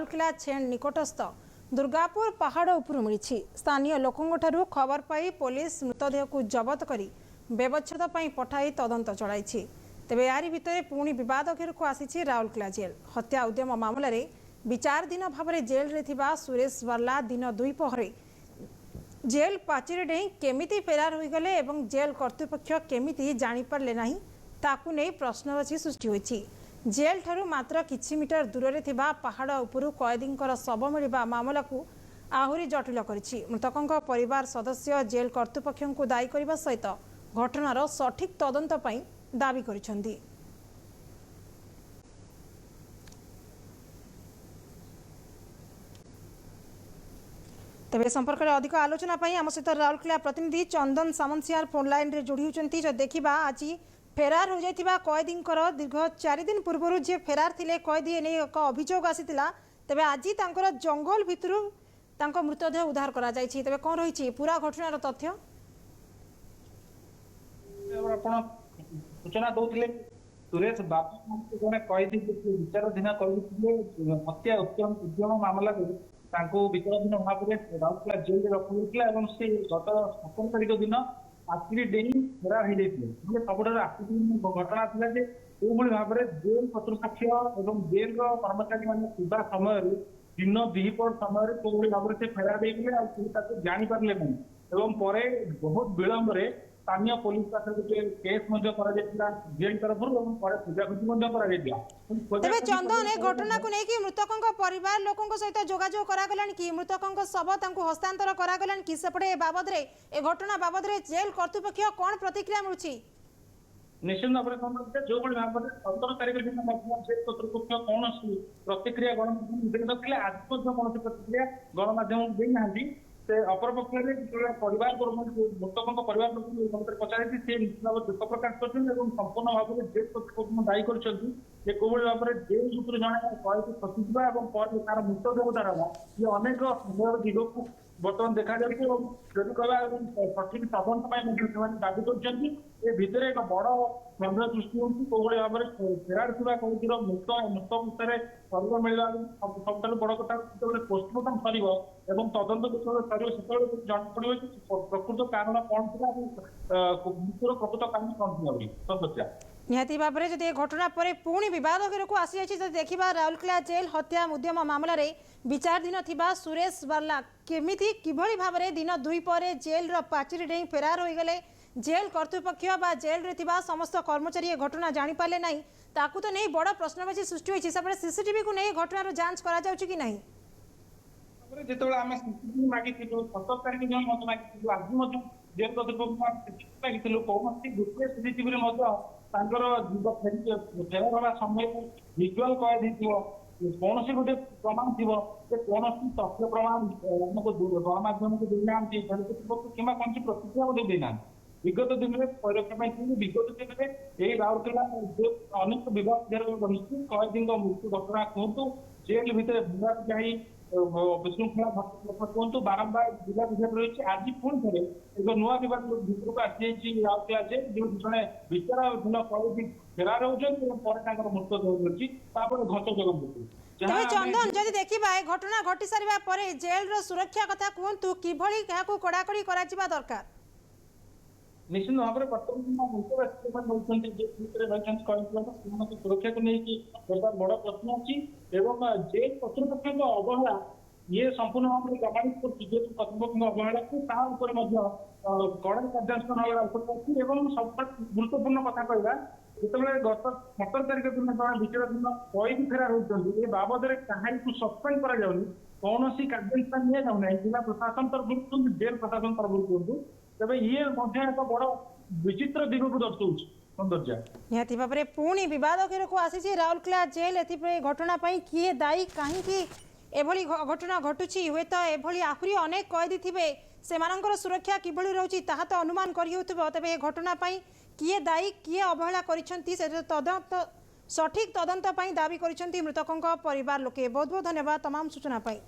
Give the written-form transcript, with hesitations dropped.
ରାଉରକେଲା ଛେଣ୍ଡ ନିକଟସ୍ଥ ଦୁର୍ଗାପୁର ପାହାଡ଼ ଉପରୁ ମିଳିଛି। ସ୍ଥାନୀୟ ଲୋକଙ୍କଠାରୁ ଖବର ପାଇ ପୋଲିସ ମୃତଦେହକୁ ଜବତ କରି ବ୍ୟବଚ୍ଛେଦ ପାଇଁ ପଠାଇ ତଦନ୍ତ ଚଳାଇଛି। ତେବେ ଏହାରି ଭିତରେ ପୁଣି ବିବାଦ ଘେରକୁ ଆସିଛି ରାଉରକେଲା ଜେଲ୍। ହତ୍ୟା ଉଦ୍ୟମ ମାମଲାରେ ବିଚାରାଧୀନ ଭାବରେ ଜେଲ୍ରେ ଥିବା ସୁରେଶ ବାର୍ଲା ଦିନ ଦ୍ୱିପହରେ ଜେଲ୍ ପାଚେରୀ ଡେଇଁ କେମିତି ଫେରାର ହୋଇଗଲେ ଏବଂ ଜେଲ୍ କର୍ତ୍ତୃପକ୍ଷ କେମିତି ଜାଣିପାରିଲେ ନାହିଁ, ତାକୁ ନେଇ ପ୍ରଶ୍ନବାଚୀ ସୃଷ୍ଟି ହୋଇଛି। ଜେଲ୍ ଠାରୁ ମାତ୍ର କିଛି ମିଟର ଦୂରରେ ଥିବା ପାହାଡ଼ ଉପରୁ କଏଦୀଙ୍କର ଶବ ମିଳିବା ମାମଲାକୁ ଆହୁରି ଜଟିଳ କରିଛି। ମୃତକଙ୍କ ପରିବାର ସଦସ୍ୟ ଜେଲ୍ କର୍ତ୍ତୃପକ୍ଷଙ୍କୁ ଦାୟୀ କରିବା ସହିତ ଘଟଣାର ସଠିକ୍ ତଦନ୍ତ ପାଇଁ ଦାବି କରିଛନ୍ତି। ତେବେ ଏ ସମ୍ପର୍କରେ ଅଧିକ ଆଲୋଚନା ପାଇଁ ଆମ ସହିତ ରାଉରକେଲା ପ୍ରତିନିଧି ଚନ୍ଦନ ସାମନ୍ତସିଂହାର ଫୋନ୍ ଲାଇନ୍ରେ ଯୋଡ଼ି ହେଉଛନ୍ତି। ଯଦି ଦେଖିବା, ଆଜି ଫେରାର ହୋଇଯାଇଥିବା କଏଦୀଙ୍କର ଦୀର୍ଘ 4 ଦିନ ପୂର୍ବରୁ ଯିଏ ଫେରାର ଥିଲେ କଏଦୀ, ଏନେଇ ଏକ ଅଭିଯୋଗ ଆସିଥିଲା। ତେବେ ଆଜି ତାଙ୍କର ଜଙ୍ଗଲ ଭିତରୁ ତାଙ୍କ ମୃତଦେହ ଉଦ୍ଧାର କରାଯାଇଛି। ତେବେ କ'ଣ ରହିଛି ପୁରା ଘଟଣାର ତଥ୍ୟ? ଆପଣ ସୂଚନା ଦଉଥିଲେ, ସୁରେଶ ବାବୁ ଜଣେ କଏଦୀ, ବିଚାରାଧୀନ କଏଦୀ, ହତ୍ୟା ଉଦ୍ୟମ ମାମଲାରେ ତାଙ୍କୁ ବିଚାରାଧୀନ ଭାବରେ ରାଉରକେଲା ଜେଲରେ ରଖାଯାଇଥିଲା ଏବଂ ସେ ଗତ 17 ତାରିଖ ଦିନ ପାଚେରୀ ଡେଇଁ ଫେରାର ହେଇଯାଇଥିଲେ। ହେଲେ ସବୁଠାରୁ ଆଶ୍ଚର୍ଯ୍ୟ ଘଟଣା ଥିଲା ଯେ କୋଉଭଳି ଭାବରେ ଜେଲ କର୍ତ୍ତୃପକ୍ଷ ଏବଂ ଜେଲର କର୍ମଚାରୀ ମାନେ ଥିବା ସମୟରେ, ଦିନ ଦ୍ୱିପହର ସମୟରେ କୋଉଭଳି ଭାବରେ ସେ ଫେରାର ହେଇଗଲେ ଆଉ କେହି ତାକୁ ଜାଣିପାରିଲେ ନାହିଁ। ଏବଂ ପରେ ବହୁତ ବିଳମ୍ବରେ ସ୍ଥାନୀୟ ପୋଲିସ ପାଖରେ ଗୋଟେ କେସ୍ ମଧ୍ୟ କରାଯାଇଥିଲା ଜେଲ ତରଫରୁ ଏବଂ ପରେ ଖୋଜାଖୋଜି ମଧ୍ୟ କରାଯାଇଥିଲା। ତେବେ ଚନ୍ଦନ, ଏ ଘଟଣାକୁ ନେଇକି ମୃତକଙ୍କ ପରିବାର ଲୋକଙ୍କ ସହିତ ଯୋଗାଯୋଗ କରାଗଲାଣି କି? ମୃତକଙ୍କ ଶବ ତାଙ୍କୁ ହସ୍ତାନ୍ତର କରାଗଲାଣି କି? ସେପଟେ ଏ ବାବଦରେ, ଏ ଘଟଣା ବାବଦରେ ଜେଲ୍ କର୍ତ୍ତୃପକ୍ଷ କ'ଣ ପ୍ରତିକ୍ରିୟା ମିଳୁଛି? ନିଶ୍ଚିତ ଭାବରେ କଣ, ଯୋଉଭଳି ଭାବରେ 17 ତାରିଖ ଦିନ ମଧ୍ୟ ଜେଲ୍ କର୍ତ୍ତୃପକ୍ଷ କୌଣସି ପ୍ରତିକ୍ରିୟା ଗଣମାଧ୍ୟମକୁ ଦେଇନଥିଲେ, ଆଜି ମଧ୍ୟ କୌଣସି ପ୍ରତିକ୍ରିୟା ଗଣମାଧ୍ୟମକୁ ଦେଇନାହାନ୍ତି। ସେ ଅପରପକ୍ଷରେ ଯେତେବେଳେ ପରିବାର ବର୍ଗଙ୍କୁ, ମୃତକଙ୍କ ପରିବାର ଲୋକଙ୍କୁ ଏ ବାବଦରେ ପଚାରିଛି, ସେ ନିଶ୍ଚିତ ଭାବରେ ଦୁଃଖ ପ୍ରକାଶ କରିଛନ୍ତି ଏବଂ ସମ୍ପୂର୍ଣ୍ଣ ଭାବରେ ଜେଲ୍ କର୍ତ୍ତୃପକ୍ଷଙ୍କୁ ଦାୟୀ କରିଛନ୍ତି ଯେ କୋଉଭଳି ଭାବରେ ଜେଲ୍ ଭିତରୁ ଜଣେ କଏଦୀ ଖସିଯିବା ଏବଂ ପରେ ତାର ମୃତଦେହ ଉଦ୍ଧାର ହେବା, ଇଏ ଅନେକ ସନ୍ଦେହର ଦିଗକୁ ବର୍ତ୍ତମାନ ଦେଖାଯାଉଛି। ଏବଂ ଯଦି କହିବା, ଏବଂ ସଠିକ ତଦନ୍ତ ପାଇଁ ମଧ୍ୟ ସେମାନେ ଦାବି କରିଛନ୍ତି। ଏ ଭିତରେ ଏକ ବଡ ସନ୍ଦେହ ସୃଷ୍ଟି ହେଉଛି, କୋଉଭଳି ଭାବରେ ଫେରାର ଥିବା କଏଦୀର ମୃତ ଅବସ୍ଥାରେ ଶରୀର ମିଳିବା। ସବୁଠାରୁ ବଡ କଥା, ଯେତେବେଳେ ପୋଷ୍ଟମର୍ଟମ ସରିବ ଏବଂ ତଦନ୍ତ ଯେତେବେଳେ ସରିବ, ସେତେବେଳେ ଜଣାପଡିବ ଯେ ପ୍ରକୃତ କାରଣ କଣ ଥିଲା ଏବଂ ମୃତ୍ୟୁର ପ୍ରକୃତ କାରଣ କଣ ଥିଲା ବୋଲି ସଦସ୍ୟ। ନିହାତି ଭାବରେ ଯଦି ଏ ଘଟଣା ପରେ ପୁଣି ବିବାଦ ଘେରକୁ ଆସିଯାଇଛି। ଯଦି ଦେଖିବା, ରାଉରକେଲା ଜେଲ୍ ହତ୍ୟା ଉଦ୍ୟମ ମାମଲାରେ ବିଚାରାଧୀନ ଥିବା ସୁରେଶ ବାର୍ଲା କେମିତି କିଭଳି ଭାବରେ ଦିନ ଦ୍ୱିପହରେ ଜେଲ୍ର ପାଚେରୀ ଡେଇଁ ଫେରାର ହୋଇଗଲେ, ଜେଲ୍ କର୍ତ୍ତୃପକ୍ଷ ବା ଜେଲ୍ରେ ଥିବା ସମସ୍ତ କର୍ମଚାରୀ ଏ ଘଟଣା ଜାଣିପାରିଲେ ନାହିଁ, ତାକୁ ତ ନେଇ ବଡ଼ ପ୍ରଶ୍ନବାଚୀ ସୃଷ୍ଟି ହୋଇଛି। ସେପଟେ ସିସିଟିଭିକୁ ନେଇ ଘଟଣାର ଯାଞ୍ଚ କରାଯାଉଛି କି ନାହିଁ? ତାପରେ ଯେତେବେଳେ ଆମେ ସିସିଟିଭି ମାଗିଥିଲୁ, 17 ତାରିଖ ଦିନ ମଧ୍ୟ ମାଗିଥିଲୁ, ଆଜି ମଧ୍ୟ ଜେଲ୍ କର୍ତ୍ତୃପକ୍ଷଙ୍କୁ ସିସିଟିଭି ମାଗିଥିଲୁ, କୌଣସି ଗୋଟିଏ ସିସିଟିଭିରେ ମଧ୍ୟ ତାଙ୍କର ଯିବ ଫେରାର ହେବା ସମୟରେ ଭିଜୁଆଲ କଏଦ ହେଇଥିବ, କୌଣସି ଗୋଟେ ପ୍ରମାଣ ଥିବ, ଯେ କୌଣସି ତଥ୍ୟ ପ୍ରମାଣ ଆମକୁ ଗଣମାଧ୍ୟମକୁ ଦେଇନାହାନ୍ତି ଜେଲ୍ କର୍ତ୍ତୃପକ୍ଷ କିମ୍ବା କୌଣସି ପ୍ରତିକ୍ରିୟା ମଧ୍ୟ ଦେଇନାହାନ୍ତି। ବିଗତ ଦିନରେ ପରୀକ୍ଷା ପାଇଁ ବିଗତ ଦିନରେ ଏଇ ରାଉରକେଲା ଜେଲ୍ ଅନେକ ବିବାଦ ରହିଛି। କଏଦୀଙ୍କ ମୃତ୍ୟୁ ଘଟଣା କୁହନ୍ତୁ, ଜେଲ୍ ଭିତରେ ଭଙ୍ଗା ଯାଇ ବିଶୃଙ୍ଖଳା ଘଟଣା କୁହନ୍ତୁ, ବାରମ୍ବାର ବିବାଦ ଭିତରେ ରହିଛି। ଆଜି ପୁଣି ଥରେ ଏକ ନୂଆ ବିବାଦ ଭିତରକୁ ଆସିଯାଇଛି ରାଉରକେଲା ଜେଲ୍, ଯେଉଁଠି ଜଣେ ବିଚାରାଧୀନ କଏଦୀ ଫେରାର ହେଉଛନ୍ତି ଏବଂ ପରେ ତାଙ୍କର ମୃତଦେହ ମିଳୁଛି, ତାପରେ ଘଞ୍ଚ ମୃତ୍ୟୁ। ତେବେ ଚନ୍ଦନ, ଯଦି ଦେଖିବା, ଏ ଘଟଣା ଘଟି ସାରିବା ପରେ ଜେଲ୍ର ସୁରକ୍ଷା କଥା କୁହନ୍ତୁ, କିଭଳି ଏହାକୁ କଡ଼ାକଡ଼ି କରାଯିବା ଦରକାର? ନିଶ୍ଚିତ ଭାବରେ ବର୍ତ୍ତମାନ ଅନ୍ତରାଷ୍ଟ୍ରୀୟ ରହୁଛନ୍ତି, ଯେ ଭିତରେ ରହିଛନ୍ତି କଏଦୀମାନେ, ସେମାନଙ୍କ ସୁରକ୍ଷାକୁ ନେଇକି ବର୍ତ୍ତମାନ ବଡ ପ୍ରଶ୍ନ ଅଛି। ଏବଂ ଜେଲ୍ କର୍ତ୍ତୃପକ୍ଷଙ୍କ ଅବହେଳା ଇଏ ସମ୍ପୂର୍ଣ୍ଣ ଭାବରେ ପ୍ରମାଣିତ କରୁଛି। ଜେଲ୍ କର୍ତ୍ତୃପକ୍ଷଙ୍କ ଅବହେଳାକୁ ତା ଉପରେ ମଧ୍ୟ କଡ଼ା କାର୍ଯ୍ୟାନୁଷ୍ଠାନ ହେବାର ଆବଶ୍ୟକତା ଅଛି। ଏବଂ ସବୁଠାରୁ ଗୁରୁତ୍ୱପୂର୍ଣ୍ଣ କଥା କହିବା, ଯେତେବେଳେ ଗତ 17 ତାରିଖ ଦିନ ଜଣେ ବିଚାରାଧୀନ କଏଦୀ ଫେରାର ହେଉଛନ୍ତି, ଏ ବାବଦରେ କାହାରିକୁ ସସ୍ପେଣ୍ଡ କରାଯାଉନି, କୌଣସି କାର୍ଯ୍ୟାନୁଷ୍ଠାନ ନିଆଯାଉନାହିଁ, ଜିଲ୍ଲା ପ୍ରଶାସନ ତରଫରୁ କୁହନ୍ତୁ, ଜେଲ୍ ପ୍ରଶାସନ ତରଫରୁ କୁହନ୍ତୁ। ତେବେ ଇଏ ମଧ୍ୟ ଏକ ବଡ ବିଚିତ୍ର ଦିଗକୁ ଦର୍ଶାଉଛି, ସୌନ୍ଦର୍ଯ୍ୟ। ନିହାତି ଭାବରେ ପୁଣି ବିବାଦ ଘେରକୁ ଆସିଛି ରାଉରକେଲା ଜେଲ୍। ଏଥିପାଇଁ ଘଟଣା ପାଇଁ କିଏ ଦାୟୀ, କାହିଁକି ଏଭଳି ଘଟଣା ଘଟୁଛି, ହୁଏତ ଏଭଳି ଆହୁରି ଅନେକ କଏଦୀ ଥିବେ, ସେମାନଙ୍କର ସୁରକ୍ଷା କିଭଳି ରହୁଛି ତାହା ତ ଅନୁମାନ କରିହେଉଥିବ। ତେବେ ଏ ଘଟଣା ପାଇଁ କିଏ ଦାୟୀ, କିଏ ଅବହେଳା କରିଛନ୍ତି, ସେ ତଦନ୍ତ, ସଠିକ୍ ତଦନ୍ତ ପାଇଁ ଦାବି କରିଛନ୍ତି ମୃତକଙ୍କ ପରିବାର ଲୋକେ। ବହୁତ ବହୁତ ଧନ୍ୟବାଦ ତମାମ ସୂଚନା ପାଇଁ।